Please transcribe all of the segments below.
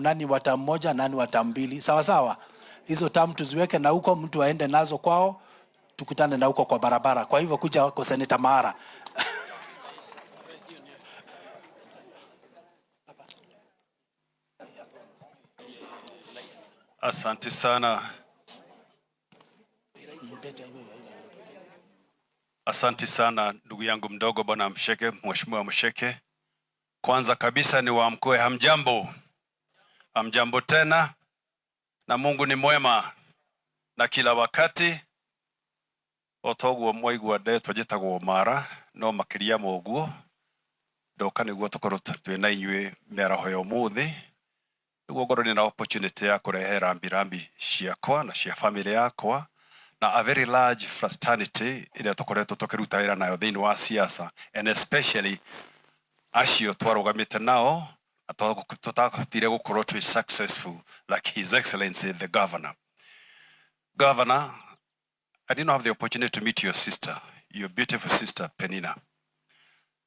term, nani wa term moja, nani wa term mbili. Sawa sawa, hizo term tuziweke na huko, mtu aende nazo kwao, tukutane na huko kwa barabara. Kwa hivyo kuja kwa Senator Mara. Asante sana. Asante sana ndugu yangu mdogo Bwana Msheke, Mheshimiwa Msheke. Kwanza kabisa ni waamkue, hamjambo? Hamjambo tena, na Mungu ni mwema na kila wakati. O toguo mwaigua ndetwo njĩtagwo Mara, no makĩria ma ũguo ndoka nĩguo tũkorwo twĩ na inyuĩ mĩaraho ya ũmũthĩ, nĩguo ngorwo ndĩna opportunity ya kũrehe rambirambi ciakwa na cia family yakwa na a very large fraternity ĩrĩa tũkoretwo tũkĩruta wĩra nayo thĩinĩ wa siasa, and especially acio twarũgamĩte nao na tũtahotire gũkorwo twĩ successful, like His Excellency the Governor. Governor, I didn't have the opportunity to meet your sister, your beautiful sister Penina.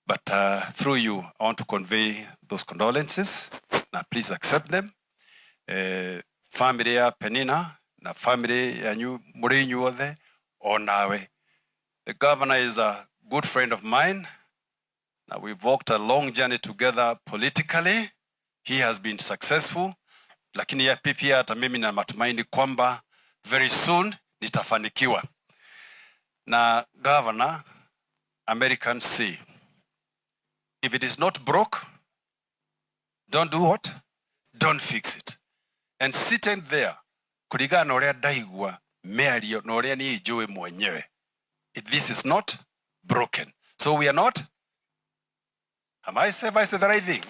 But through you, I want to convey those condolences. Now, please accept them. Family ya Penina na family yanyu mũrĩ inyuothe o nawe. The governor is a good friend of mine. Now, we've walked a long journey together politically. He has been successful. Lakini ya pia hata mimi na matumaini kwamba very soon nitafanikiwa. Na governor, Americans say, if it is not broke, don't do what? Don't fix it. And sitting there, kũringana na ũrĩa ndaigua mĩario na ũrĩa niĩ njũĩ mwenyewe, if this is not broken. So we are not, am I say, have I said the right thing?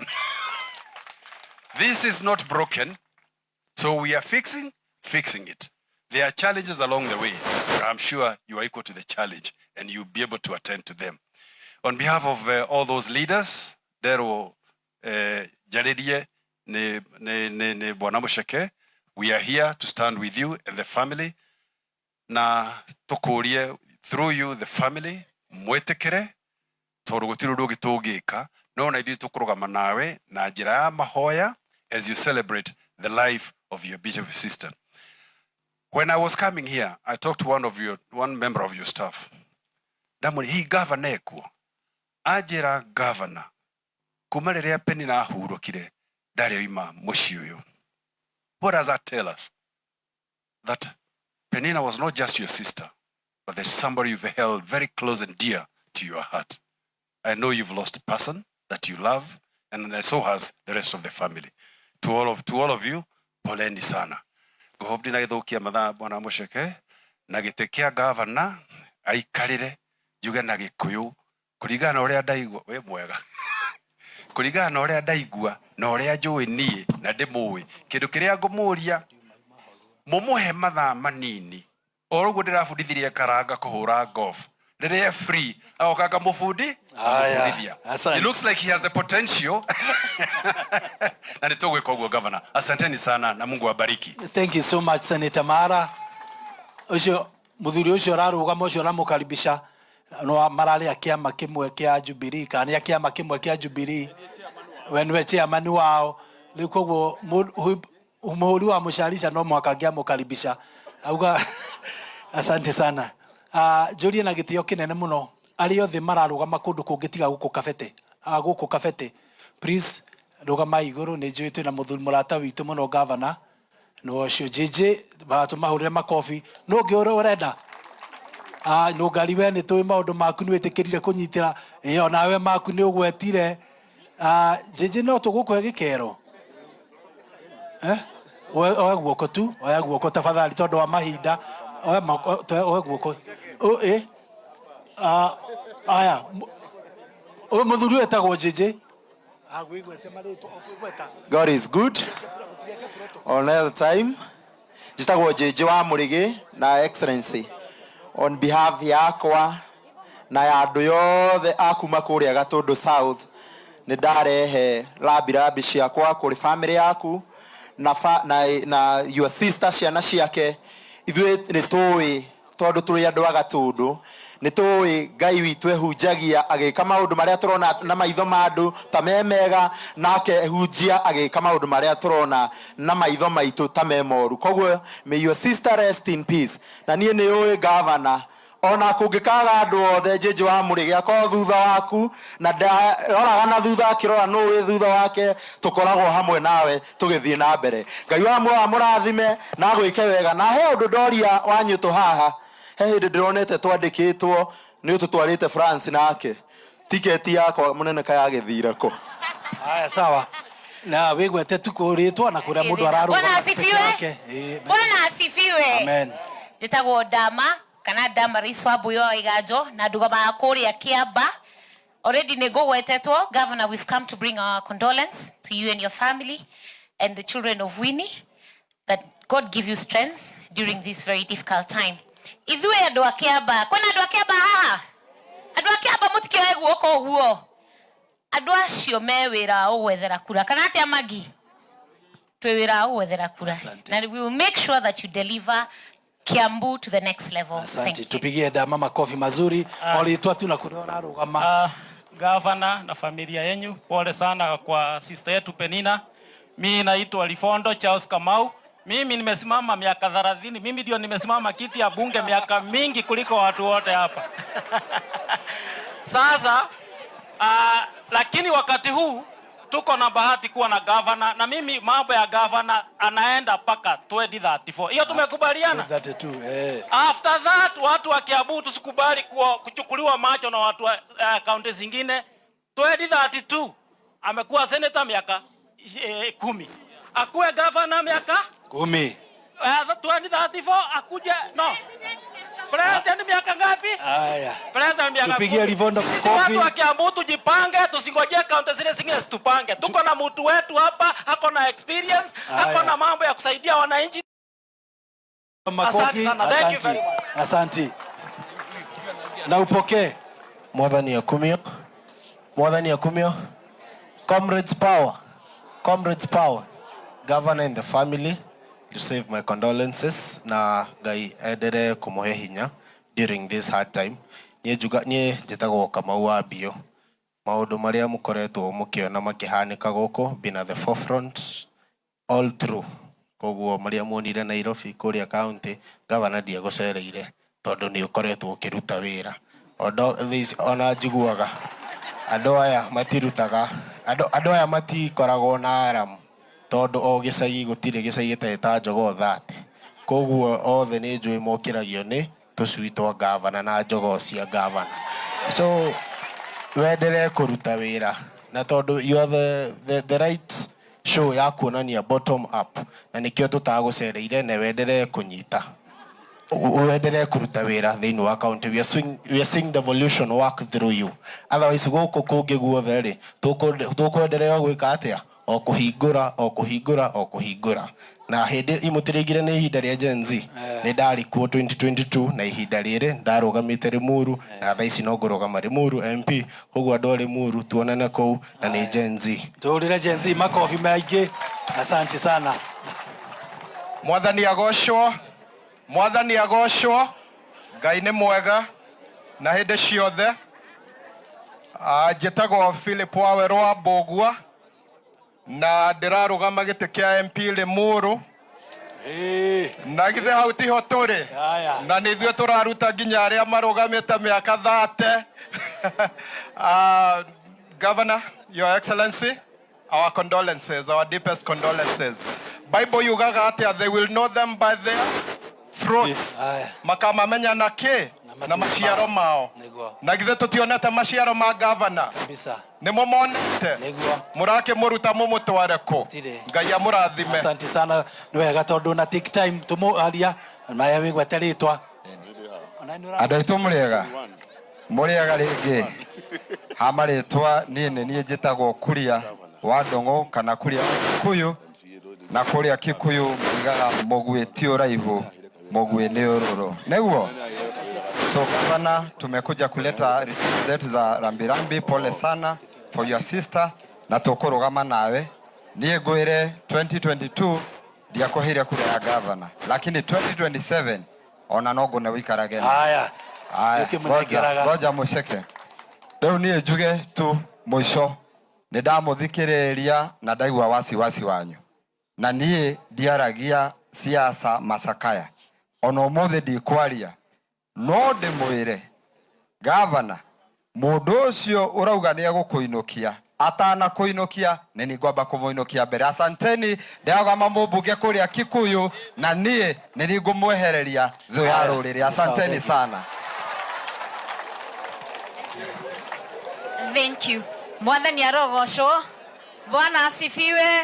This is not broken, so we are fixing it. There are challenges along the way, but I'm sure you are equal to the challenge and you'll be able to attend to them. On behalf of all those leaders, Dero Jaredie ne Bwana Musheke, we are here to stand with you and the family. Na tukurie through you the family mwĩtĩkĩre tondũ gũtirĩ ũndũ ũngĩ tũngĩka no na ithuĩ tũkũrũgama nawe na njĩra ya mahoya as you celebrate the life of your beautiful sister. When I was coming here, I talked to one member of your staff. Ndamwĩra, hihi governor ekuo? Anjĩra governor kuma rĩrĩa Penina ahurũkire ndarĩ oima mũciĩ ũyũ. What does that tell us? That Penina was not just your sister, but there's somebody you've held very close and dear to your heart. I know you've lost a person that you love, and so has the rest of the family. To all of you, poleni sana. Ngũhope ndinagĩthũkia mathaa, Bwana Mũceke, na gĩtĩ kĩa gavana aikarĩre njuge na Gĩkũyũ kũringana na ũrĩa ndaigua wĩ mwega, kũringana na ũrĩa ndaigua na ũrĩa njũĩ niĩ na ndĩmũĩ, kĩndũ kĩrĩa ngũmũria, mũmũhe mathaa manini o ũguo ndĩrabundithirie Karanga kũhũra golf, rĩrĩa free agoka ngamũbundi Aya, ngamũbundithia. Asante. It looks like he has the potential na nĩ tũgwĩka ũguo. Governor, asanteni sana na Mungu awabariki. Thank you so much, Senator Mara. Ũcio mũthuri ũcio ũrarũgama, ũcio ũramũkaribisha, no mararĩ a kĩama kĩmwe kĩa Jubilee kana nĩ a kĩama kĩmwe kĩa Jubilee, we nĩwe chairman wao rĩu. Koguo mũhũri wa mũcarica no mũhaka angĩamũkaribisha auga asante sana. Njũrie na gĩtĩo kĩnene mũno arĩa othe mararũgama kũndũ kũngĩ tiga gũkũ kabete, gũkũ kabete, please rũgamai igũrũ. Nĩ njũĩ twĩna mũthuri mũrata witũ mũno, governor no ũcio JJ, tũmahũrĩre makobi. No ũngĩ ũrĩa ũrenda? Ah, nũngari, we nĩ tũĩ maũndũ maku, nĩ wĩtĩkĩrire kũnyitĩra ĩ onawe maku nĩ ũgwetire. Ah, JJ, no tũgũkũhe gĩkero, eh? Oya guoko tu, oya guoko tafadhali, tondũ wa mahinda. Oya moko, oya guoko. Ĩ Ah, aya ũyũ mũthuri ũyũ etagwo JJ. Ah, gwĩgwete marĩtwa, ũkwĩgweta. God is good all the time. Njĩtagwo JJ wa Mũrĩgĩ na Excellency, on behalf yakwa na ya andũ yothe a kuma kũrĩa Gatũndũ South, nĩ ndarehe rambirambi ciakwa kũrĩ family yaku na your sister, ciana ciake. Ithuĩ nĩ tũĩ tondũ tũrĩ andũ a Gatũndũ. Nĩ tũĩ Ngai witũ ehunjagia agĩka maũndũ marĩa tũrona na maitho ma andũ ta me mega, nake ehunjia agĩka maũndũ marĩa tũrona na maitho maitũ ta me moru. Koguo may your sister rest in peace. Na niĩ nĩ ũĩ, gavana, ona kũngĩkaga andũ othe, Njĩnjĩ wa Mũrĩgĩ akorwo thutha waku na ndaroraga na thutha akĩrora nũ wĩ thutha wake. Tũkoragwo hamwe nawe tũgĩthiĩ na mbere. Ngai wa muoyo amũrathime na agwĩke wega. Na he ũndũ ndoria wa nyũtũ haha, he hĩndĩ ndĩronete twandĩkĩtwo nĩ ũtũtwarĩte France nake tiketi yakwa mũnene kayagĩthire kũ? Haya, sawa, na wigwete tu rĩtwa na kũrĩa mũndũ ararũgama Bwana peke asifiwe. yake. Bwana asifiwe. Amen. Njĩtagwo Dama kana Damaris wa Mbuyo wa Iganjo na ndugamaga kũrĩa Kĩamba. Already nĩ ngũgwetetwo. Governor, we've come to bring our condolence to you and your family and the children of Winnie, that God give you strength during this very difficult time. Ithuĩ andũ a Kĩamba, kwĩna andũ a Kĩamba haha? Andũ a Kĩamba, mũtikĩoe guoko ũguo. Andũ acio me wĩra wa gũgwethera kura, kana atĩa? Magi twĩ wĩra wa gũgwethera kura. Asante. Na we will make sure that you deliver Kiambu to the next level. Thank Asante. you. Tupigie Dama makofi mazuri. O rĩtwa tu na kũrĩa ũrarũgama. Gavana na familia yenyu, pole sana kwa sister yetu Penina. Mi naitwa Lifondo Charles Kamau. Mimi nimesimama miaka 30. Mimi ndio nimesimama kiti ya bunge miaka mingi kuliko watu wote hapa. Sasa lakini wakati huu tuko na bahati kuwa na gavana, na mimi mambo ya gavana anaenda mpaka 2034. Hiyo tumekubaliana. 32, eh. After that, watu wa Kiambu tusikubali kuchukuliwa macho na watu wa kaunti zingine. 2032 amekuwa senator miaka 10, akuwe governor miaka 10. 2034 akuje, no, president miaka ngapi? Haya. President miaka Tupigie 10. Livondo Sisi kofi. watu wa Kiambu tujipange, tusingojee kaunti zile zingine tupange. Tuko na mtu wetu hapa, ako na experience, ako Haya. Na mambo ya kusaidia wananchi. Makofi. Asante sana. Thank you Asante. very much. Asante. Na upokee. Mwathani akumio, Mwathani akumio. Comrades power, comrades power. Governor and the family, receive my condolences na Ngai enderee kumuhe hinya during this hard time. Niĩ njuga niĩ njĩtagwo Kamau wa Mbio. Maũndũ marĩa mũkoretwo mũkĩona makĩhanĩka gũkũ, been at the forefront all through. Koguo marĩa muonire Nairobi kũrĩa county, governor ndiagũcereire tondũ nĩ ũkoretwo ũkĩruta wĩra. Ona njiguaga andũ aya matirutaga, andũ aya matikoragwo na aram tondũ o gĩcagi gũtirĩ gĩcagi gĩtarĩ ta jogoo 30. Koguo othe nĩ njũĩ mokĩragio nĩ tũcui twa gavana na jogoo cia gavana. So wenderee kũruta wĩra na tondũ you are the right show ya kuonania bottom up, na nĩkĩo tũtagũcereire, na wenderee kũnyita, wenderee kũruta wĩra thĩinĩ wa county. We are seeing devolution work through you. Otherwise gũkũ kũngĩ guothe rĩ, tũkwenderea gwĩka atĩa? O kũhingũra, o kũhingũra, o kũhingũra. Na hĩndĩ imũtĩrĩngire nĩ ihinda rĩa Gen Z, nĩ ndarĩ kuo 2022 na ihinda rĩrĩ ndarũgamĩte Limuru, na thaa ici no ngũrũgama Limuru MP. Koguo andũ a Limuru, tuonane kũu, na nĩ Gen Z. Tuhurire Gen Z makofi maingĩ. Asante sana. Mwathani agocwo, Mwathani agocwo. Ngai nĩ mwega na hĩndĩ ciothe. Njĩtagwo Philip Wawerũ wa Mbũgua na ndĩrarũgama gĩtĩ kĩa MP Limuru. Na githĩ hau tiho tũrĩ? Haya. Na nĩ ithuĩ tũraruta nginya arĩa marũgamĩte mĩaka 30. Governor, Your Excellency, our condolences, our deepest condolences. Bible yugaga atĩa? They will know them by their fruits. Aya. Makamamenya na kĩ? Na Na maciaro mao. Nĩguo. Na githĩ tũtionete maciaro ma governor? Kabisa. Nĩmo monete. Nĩguo. Mũrakĩmũruta mũmũtware kũ? Tirĩ. Ngai amũrathime. Asante sana. Nĩ wega tondũ na take time tũmũaria maya wĩgwete rĩtwa. Ona nĩ Andũ aitũ, mũrĩega, mũrĩega rĩngĩ. Ha marĩtwa, niĩ nĩ niĩ njĩtagwo Kuria wa Ndũng'ũ kana Kuria wa Kikuyu, na kũrĩa Kikuyu moigaga mũguĩ ti ũraihu, mũguĩ nĩ ũrũrũ. Nĩguo. So gavana, tumekuja kuleta risiti zetu za rambirambi. Pole sana for your sister, na tũkũrũgama nawe. Niĩ ngwĩre, 2022 ndiakũheire kura ya gavana, lakini 2027 ona no ngũne wĩikarage. Haya. Aya, Ũkĩmũnengeraga. ngoja muceke rĩu niĩ njuge tu mũico nĩ ndamũthikĩrĩria na ndaigua wasiwasi wanyu na niĩ ndiaragia siasa macakaya ona ũmũthĩ ndikwaria no ndĩmwĩre gavana mũndũ ũcio ũrauga nĩ egũkũinũkia atanakũinũkia nĩ niĩ ngwamba kũmũinũkia mbere asanteni ndĩragama mũmbunge kũrĩa Kikuyu na niĩ nĩ niĩ ngũmwehereria thũ ya Haya, rũrĩrĩ sawa, asanteni thank you. sana. Thank you. Mwathani arogocwo. Bwana asifiwe.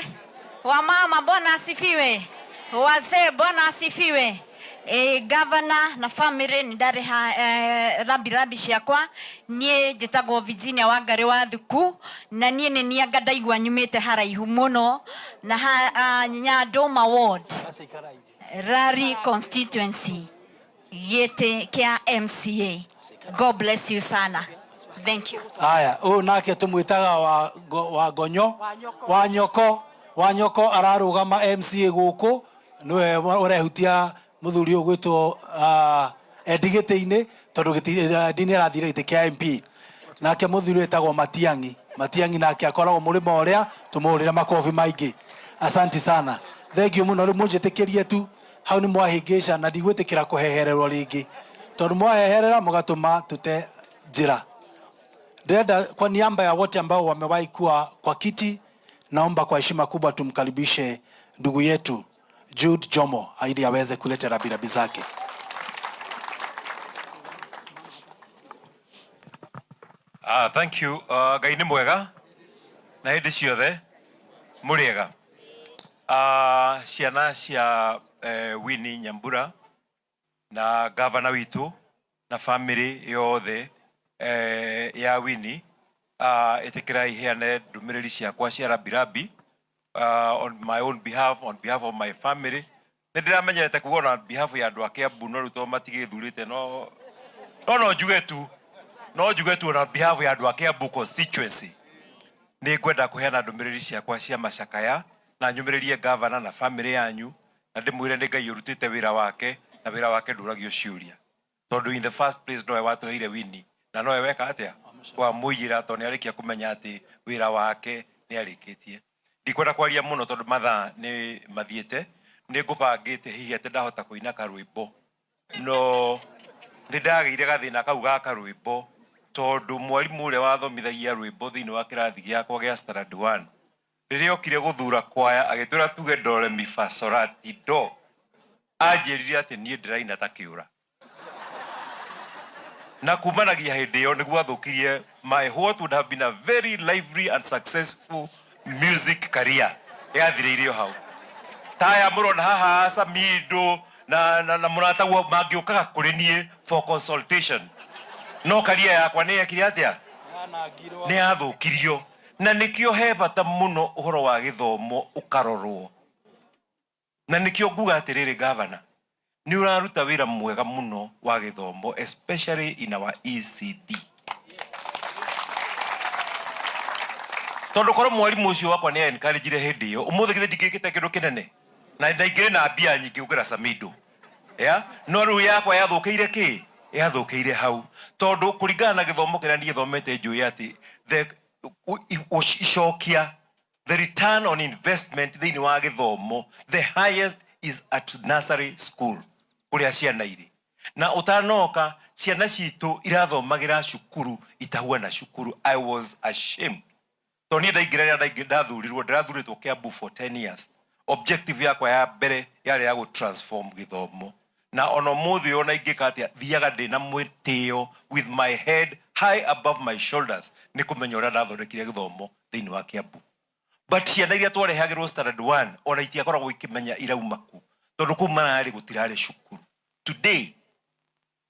Wamama, Bwana asifiwe. Wazee, Bwana asifiwe. E, governor na family nĩ ndarĩha e, rambi rambi ciakwa niĩ njĩtagwo Virginia Wangari wa Thuku na niĩ nĩ nianga ndaigua nyumĩte haraihu mũno na ha, Nyandũma ward Rari constituency gĩtĩ kĩa MCA. God bless you sana. Thank you. Aya, ũyũ nake tũmwĩtaga wa, wa gonyo wa nyoko wa nyoko ararũgama MCA gũkũ nĩwe ũrehutia mũthuri ũyũ gwĩtwo Eddie gĩtĩ-inĩ tondũ Eddie nĩ arathire gĩtĩ kĩa MP nake mũthuri wĩtagwo Matiang'i Matiang'i nake akoragwo mũrĩmo ũrĩa tũmũhũrĩre makobi maingĩ asanti sana thank you mũno rĩu mũnjĩtĩkĩrie tu hau nĩ mwahĩngĩca na ndigwĩtĩkĩra kũhehererwo rĩngĩ tondũ mwaheherera mũgatũma tũte njĩra ndĩrenda kwa niaba ya wote ambao wamewahi kuwa kwa kiti, naomba kwa heshima kubwa tumkaribishe ndugu yetu Jude Jomo ili aweze kuleta rabirabi zake. Thank you. Ngai nĩ mwega na hĩndĩ ciothe mũrĩega. Ciana cia Winnie Nyambura na gavana witũ na family yothe ya Winnie, ĩtĩkĩrai heane ndũmĩrĩri ciakwa cia rabirabi on my own behalf, on behalf of my family. Nĩ ndĩramenyerete kuga on behalf ya andũ a Kiambu no rĩu tondũ matigĩthurĩte no no no njuge tu no njuge tu on behalf ya andũ a Kiambu constituency nĩ ngwenda kũheana ndũmĩrĩri ciakwa cia macakaya na nyũmĩrĩrie gavana na family yanyu na ndĩmwĩre nĩ Ngai ũrutĩte wĩra wake na wĩra wake ndũragio ciũria tondũ in the first place nowe watũheire Winnie na nowe weka atĩa wamũiyĩra tondũ nĩ arĩkia kũmenya atĩ wĩra wake nĩ arĩkĩtie ndikwenda kwaria mũno tondũ mathaa nĩ mathiĩte nĩ ngũbangĩte hihi atĩ ndahota kũina karwĩmbo no nĩ ndagĩire gathĩna kau ga karwĩmbo tondũ mwarimũ ũrĩa wathomithagia rwĩmbo thĩinĩ wa kĩrathi gĩakwa gĩa standard 1 rĩrĩa okire gũthura kwaya agĩtwĩra tuge do re mi fa sol la ti do anjĩrire atĩ niĩ ndĩraina ta kĩũra na kumanagia hĩndĩ ĩyo nĩguo athũkirie my what would have been a very lively and successful music career yathirĩire o hau taya mũrona haha Samido na, na, na mũrataguo mangĩũkaga kũrĩ niĩ for consultation no career yakwa nĩ yekire atĩa nĩ yathũkirio na nĩkĩo he bata mũno ũhoro wa gĩthomo ũkarorwo na nĩkĩo nguga atĩrĩrĩ gavana nĩ ũraruta wĩra mwega mũno wa gĩthomo especially in our ECD tondũ korwo mwarimũ ũcio wakwa nĩ encouragire hĩndĩ ĩyo ũmũthĩ githĩ ndingĩkĩte kĩndũ kĩnene na ndaingĩrĩ na mbia nyingĩ gũkĩra Samido ya no rĩu yakwa yathũkĩire kĩ yathũkĩire hau tondũ kũringana na gĩthomo kĩrĩa niĩ thomete njũĩ atĩ the icokia the return on investment thĩinĩ wa gĩthomo the highest is at nursery school kũrĩa ciana irĩ na ũtanoka ciana citũ irathomagĩra cukuru itahuana cukuru I was ashamed tondũ niĩ ndaingĩra rĩrĩa ndathurirwo ndĩrathurĩtwo Kiambu for 10 years objective yakwa ya mbere yarĩ ya gũ-transform gĩthomo na ona ũmũthĩ ona ingĩka atĩa thiaga ndĩ na mwĩtĩo with my head high above my shoulders nĩ kũmenya ũrĩa ndathondekire gĩthomo thĩinĩ wa Kiambu but ciana iria twarehagĩrwo standard 1 ona itiakoragwo ikĩmenya irauma kũ tondũ kũu mararĩ gũtirarĩ cukuru today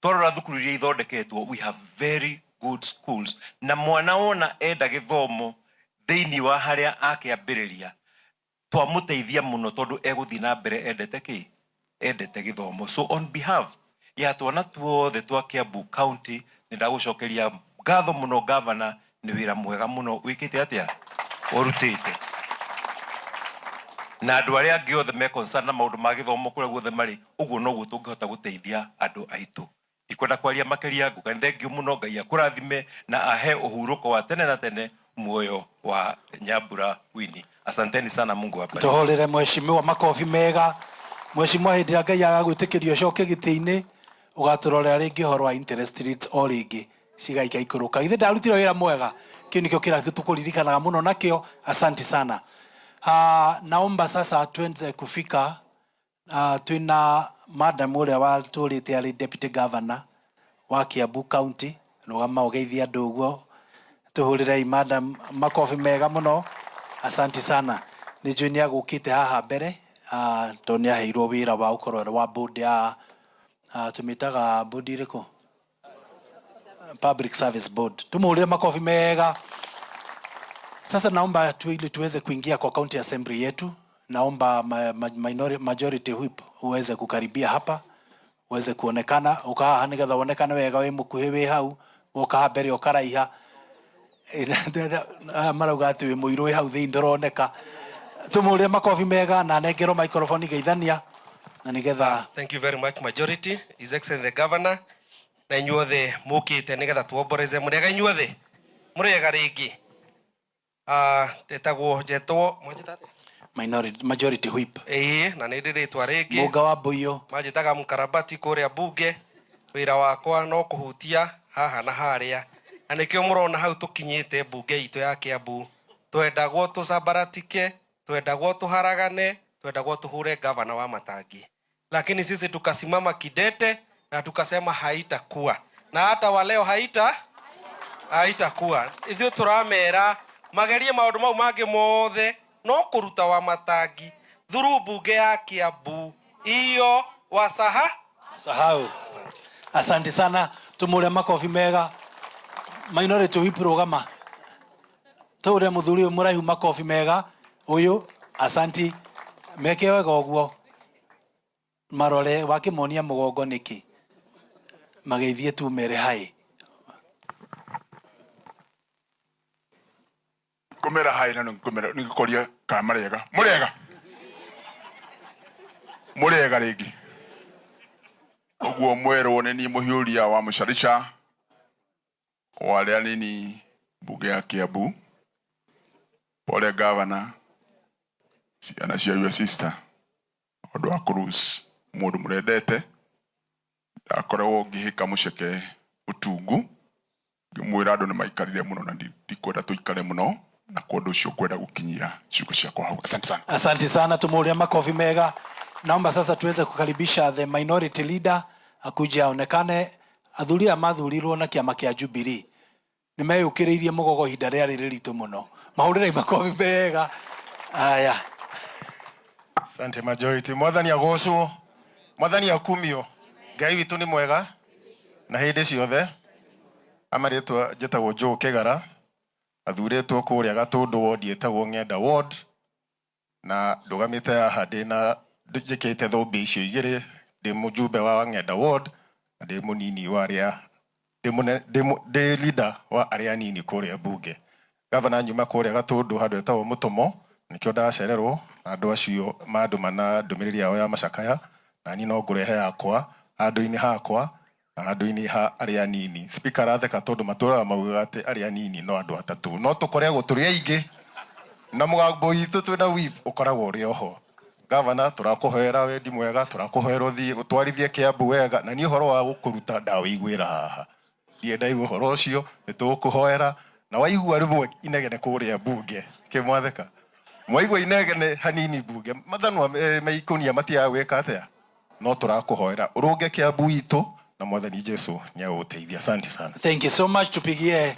twarora thukuru iria ithondeketwo we have very good schools na mwana wona enda gĩthomo thĩinĩ wa harĩa akĩambĩrĩria twamũteithia mũno tondũ egũthiĩ na mbere endete kĩ endete gĩthomo so on behalf ya twana tuothe twa Kiambu County nĩ ndagũcokeria ngatho mũno gavana nĩ wĩra mwega mũno wĩkĩte atĩa ũrutĩte na andũ arĩa angĩ othe me concerned na maũndũ ma gĩthomo kũrĩa guothe marĩ ũguo noguo tũngĩhota gũteithia andũ aitũ Ndikwenda kwaria makiria, nguga nĩ thengiũ mũno, Ngai akũrathime na ahe ũhurũko wa tene na tene muoyo wa Nyambura Winnie. Asanteni sana, Mungu awabariki. Tũhũrĩre mheshimiwa makobi mega. Mheshimiwa, hĩndĩ ĩrĩa Ngai agagwĩtĩkĩria ũcoke gĩtĩ-inĩ, ũgatũrorera rĩngĩ ũhoro wa interest rates o rĩngĩ cigaikaikũrũka. Githĩ ndarutire wĩra mwega? Kĩu nĩkĩo kĩrathi tũkũririkanaga mũno nakĩo. Asanti sana. Naomba sasa tuenze kufika twina madam ũrĩa watũrĩte arĩ deputy governor wa Kiambu County. Rũgama ũgeithie andũ ũguo, tũhũrĩrei madam makobi mega mũno. Asanti sana. Nĩ njũĩ nĩ agũkĩte haha mbere tondũ nĩ aheirwo wĩra wa gũkorwo arĩ wa board ya tũmĩtaga board ĩrĩkũ? Public Service Board. Tumuhũrĩre makofi mega. Sasa naomba tu ili tuweze kuingia kwa county assembly yetu, naomba majority whip uweze kukaribia hapa, uweze kuonekana ukahaha nigetha wonekane wega wi mukuhi wi hau, woka haha mbere ukaraiha. Aya marauga ati wi muiru wi hau thiini nduroneka. Tumuhũrĩre makobi mega na anengerwo microphone geithania na nigetha. Thank you very much, Majority, His Excellency the Governor, na inyuothe mukite nigetha tuomboreze. Murega inyuothe, murega ringi. Tetagwo njetwo mwanjita atia? Minority, majority whip. Ĩĩ, na nĩ ndĩ rĩtwa rĩngĩ. Mũnga wa Mbuiyũ. Manjĩtaga mũkarabati kũrĩa bunge. Wĩra wakwa no kũhutia haha na harĩa, na nĩkĩo mũrona hau tũkinyĩte bunge itũ ya Kiambu. Twendagwo tũcambaratike, twendagwo tũharagane, twendagwo tũhũre gavana wa Matangi, lakini sisi tukasimama kidete na tukasema haitakuwa, na hata wa leo haitakuwa. Ithuĩ tũramera magerie maũndũ mau mangĩ mothe, no kũruta wa Matangi through bunge ya Kiambu iyo wasaha Sahau. Asante sana, tumure makobi mega. Minority whip, rũgama tũre mũthuri ũyũ mũraihu makobi mega ũyũ. Asanti, meke wega ũguo, marore wakĩmonia mũgongo nĩkĩ, mageithie tu mere hai. Kumera hai na kumera nikukoria kana marega murega murega ringi uguo mwerwo ni ni muhiuria wa mucarica wa aria nini bunge ya Kiambu. Pole governor, ciana cia your sister undu wa cruise mundu murendete. Ndakoragwo ngihika muceke utungu ngimwira andu ni maikarire muno na ndikwenda tuikare muno na kwa undu ucio kwenda gukinyia ciugo ciakwa hau. Asante sana. Asante sana, tumuuria makofi mega. Naomba sasa tuweze kukaribisha the minority leader akuje aonekane. Athuri aya mathurirwo na kiama kia Jubilee nĩ meyũkĩrĩirie mũgogo ihinda rĩarĩ rĩritũ mũno. Mahũrĩrei makobi mega. Aya. Asante, majority. Mwathani agocwo, Mwathani akumio. Ngai witũ nĩ mwega na hĩndĩ ciothe. Amarĩtwa njĩtagwo Joe Kĩgara, athurĩtwo kũrĩa Gatũndũ ward ĩtagwo Ng'enda ward, na ndũgamĩte haha ndĩna njĩkĩte thũmbĩ icio igĩrĩ, ndĩ mũjumbe wa Ng'enda ward na ndĩ mũnini wa arĩa ndĩ leader wa arĩa anini kũrĩa bunge. Gavana, nyuma kũrĩa Gatũndũ handũ hetagwo Mũtomo, nĩkĩo ndacererwo na andũ acio mandũma na ndũmĩrĩri yao ya macakaya, na niĩ no ngũrehe yakwa handũ-inĩ hakwa na handũ-inĩ ha arĩa anini. Speaker aratheka tondũ matũraga maugaga atĩ arĩa anini no andũ atatũ, no tũkoragwo tũrĩ aingĩ na mũgambo witũ twĩna whip ũkoragwo ũrĩ oho. Gavana, tũrakũhoera wendi mwega, tũrakũhoera ũthiĩ ũtwarithie Kiambu wega, na niĩ ũhoro wa gũkũruta ndawĩiguĩra haha, ndirĩ ndaigua ũhoro ũcio. Nĩ tũgũkũhoera na waigua rĩmwe inegene kũrĩa bunge kĩmwatheka, mwaigua inegene hanini bunge mathanwa meikũnia matiaga gwĩka atĩa, no tũrakũhoera ũrũnge Kiambu itũ na Mwathani Jesu nĩ agũgũteithia. Asante sana. Thank you so much. Tupigie